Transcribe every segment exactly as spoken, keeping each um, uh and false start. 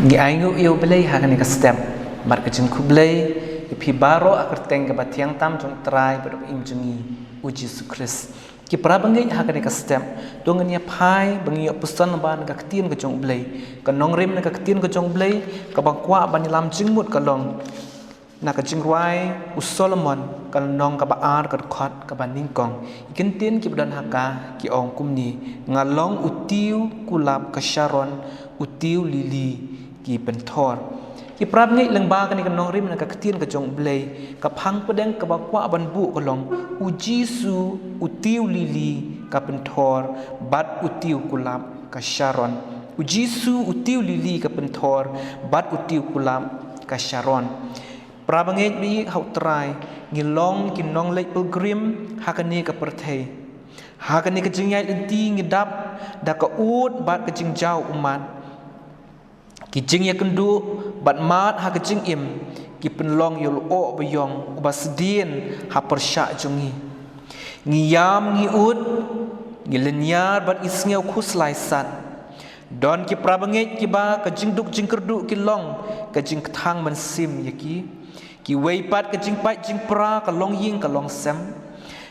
Ngi ainguh ïa U Blei ha kane ka step bad ka jingkhublei ïa phi baroh ha ka kyrteng kaba thiang tam jong U Trai bad U Im jong ngi, U Jisu Khrist. Ki para bangeit, ha kane ka step to ngin ïa phai ba ngin ïa puson lyngba na ka ktien ka jong U Blei. Ka nongrim na ka ktien ka jong U Blei kaba kwah ban ïalam jingmut ka long na ka jingrwai u Solomon, ka lynnong kaba ar, ka dkhot kaba nyngkong. Ki kyntien kiba don ha ka ki ong kumne: Nga long u tiew kulap ka Sharon, u tiew lili ki pynthor. Ki para bangeit, lyngba kane ka nongrim na ka ktien ka jong U Blei, ka phang pdeng kaba kwah ban buh ka long: U Jisu u tiew lili ka pynthor bad u tiew kulap ka Sharon. U Jisu u tiew lili ka pynthor bad u tiew kulap ka Sharon. Para bangeit ba ïeit ha U Trai, ngi long ki nongleit pilgrim ha kane ka pyrthei. Ha kane ka jingïaid lynti ngi dap da ka ud bad ka jingjaw ummat. Ki jingïakynduh bad mad ha ka jingim ki pynlong ïa u lyoh ba ïong uba sdien ha pyrshah jong ngi. Ngi ïam, ngi ud, ngi lynñiar bad ngi sngew khuslai sat. Don ki para bangeit kiba ka jingduk jingkyrduh ki long ka jingkthang mynsiem ïa ki. Kiwei pat ka jingpait jingpra, ka long ïing ka long sem,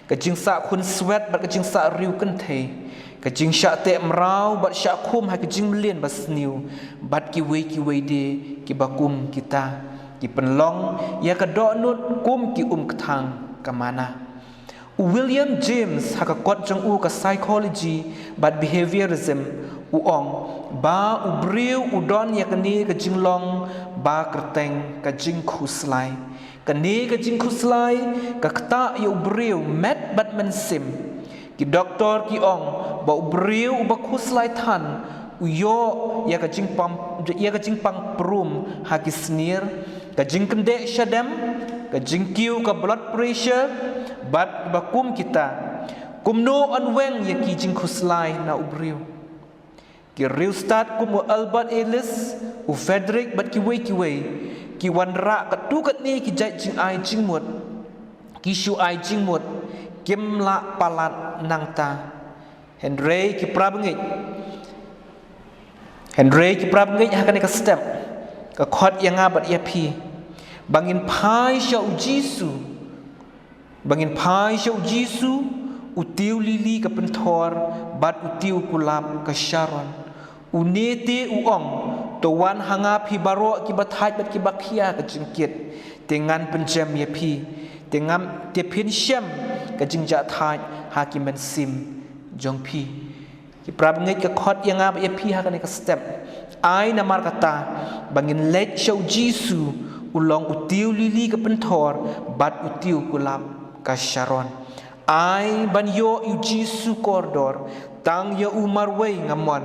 ka jingsah khun swet bad ka jingsah riew kynthei, ka jingshah teh mraw bad shah khum ha ka jingmlien ba sniew, bad kiwei kiwei de kiba kum kita, ki pynlong ïa ka dohnud kum ki umkthang ka mana. U William James, ha ka kot jong u ka Psychology bad Behaviorism, u ong ba u briew u don ïa kane ka jinglong ba kyrteng ka jingkhuslai. Kane ka jingkhuslai ka ktah ïa u briew met bad mynsiem. Ki doktor ki ong ba u briew uba khuslai than u ïoh ïa ka jingpang, ïa ka jingpang prum ha ki snier, ka jingkyndeh shadem, ka jingkiew ka blood pressure, bad ba kum kita. Kumno yn weng ïa ki jingkhuslai na u briew? Ki riewstad kum u Albert Ellis, u Frederick bad kiwei kiwei ki wanrah katto katne ki jait jingai jingmut, ki shu ai jingmut, kim lah palat nangta. Hynrei ki para bangeit, hynrei ki para bangeit, ha kane ka step ka khot ïa nga bad ïa phi ba ngin phai sha u Jisu, ba ngin phai sha u Jisu, u tiew lili ka pynthor bad u tiew kulap ka Sharon. Une te u ong: To wan ha nga phi baroh kiba thait bad kiba khia ka jingkit, te ngan pynjem ïa phi, te ngam, te phin shem ka jingjahthait ha ki mynsiem jong phi. Ki para bangeit, ka khot ïa nga bad ïa phi ha kane ka step ai namar kata ba ngin leit sha u Jisu, u long u tiew lili ka pynthor bad u tiew kulap ka Sharon. Ai ban ïoh ïa u Jisu kordor, tang ïa u marwei nga mon,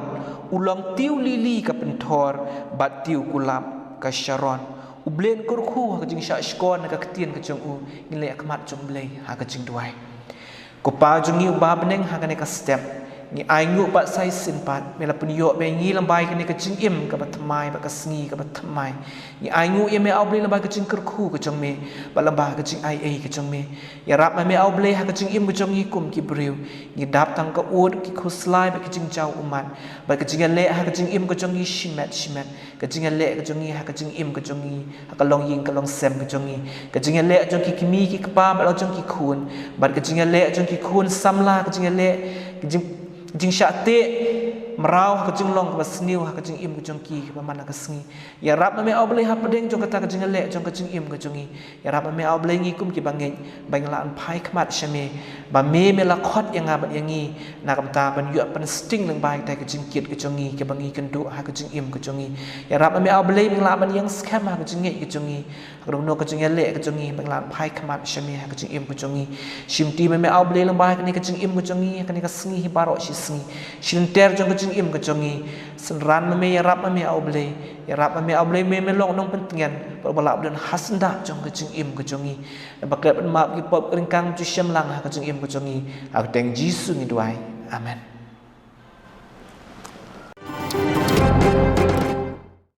u long tiew lili ka pynthor bad tiew kulap ka Sharon. U Blei un kyrkhu ha ka jingshah shkor na ka ktien ka jong u. Ngin leit ha khmat jong u Blei ha ka jingduwai. Ko Pa jong ngi uba ha bneng, ha kane ka step ngi ainguh pat sa shisien pat me la pynïoh ba ïa ngi lyngba kane ka jingim kaba thymmai bad ka sngi kaba thymmai. Ngi ainguh ïa me, A U Blei, lyngba ka jingkyrkhu ka jong me bad lyngba ka jingaiei ka jong me. Ïarap ma me, A U Blei, ha ka jingim ka jong ngi kum ki briew. Ngi dap tang ka ud, ki khuslai bad ka jingjaw ummat bad ka jingïaleh ha ka jingim ka jong ngi shimet shimet. Ka jingïaleh ka jong ngi ha ka jingim ka jong ngi, ha ka longïing ka longsem ka jong ngi, ka jingïaleh jong ki kmie ki kpa bad la jong ki khun, bad ka jingïaleh jong ki khun samla, ka jingïaleh, ka jing, jingshah teh mraw ha ka jinglong kaba sniew ha ka jingim ka jong ki kaba man la ka sngi. Ïarap ma me, A U Blei, ha pdeng jong kata ka jingïaleh jong ka jingim ka jong ngi. Ïarap ma me, A U Blei, ngi kum ki bangeit ba ngin lah ban phai khmat sha me, ba me, me la khot ïa nga bad ïa ngi na ka bynta ban ïoh pynsting lyngba ïa ka jingkit ka jong ngi kaba ngi kynduh ha ka jingim ka jong ngi. Ïarap ma me, A U Blei, ba ngin lah ban ïeng skhem ha ka jingngeit ka jong ngi, ha kano kano ka jingïaleh ka jong ngi, ba ngin lah ban phai khmat sha me ha ka jingim ka jong ngi. Shimti ma me, A U Blei, lyngba kane ka jingim ka jong ngi ha kane ka sngi hi baroh shi sngi. Shilynter jong ka jingim ka jong ngi. Synran ma me, ïarap ma me, A U Blei. Ïarap ma me, A U Blei, me, me long u nongpyntngen bad uba lah ban don ha syndah jong ka jingim ka jong ngi. Naba klet ban map ki pop ki ryngkang, ju shem lang ha ka jingim ka jong ngi. Ha ka kyrteng Jisu ngi duwai. Amen.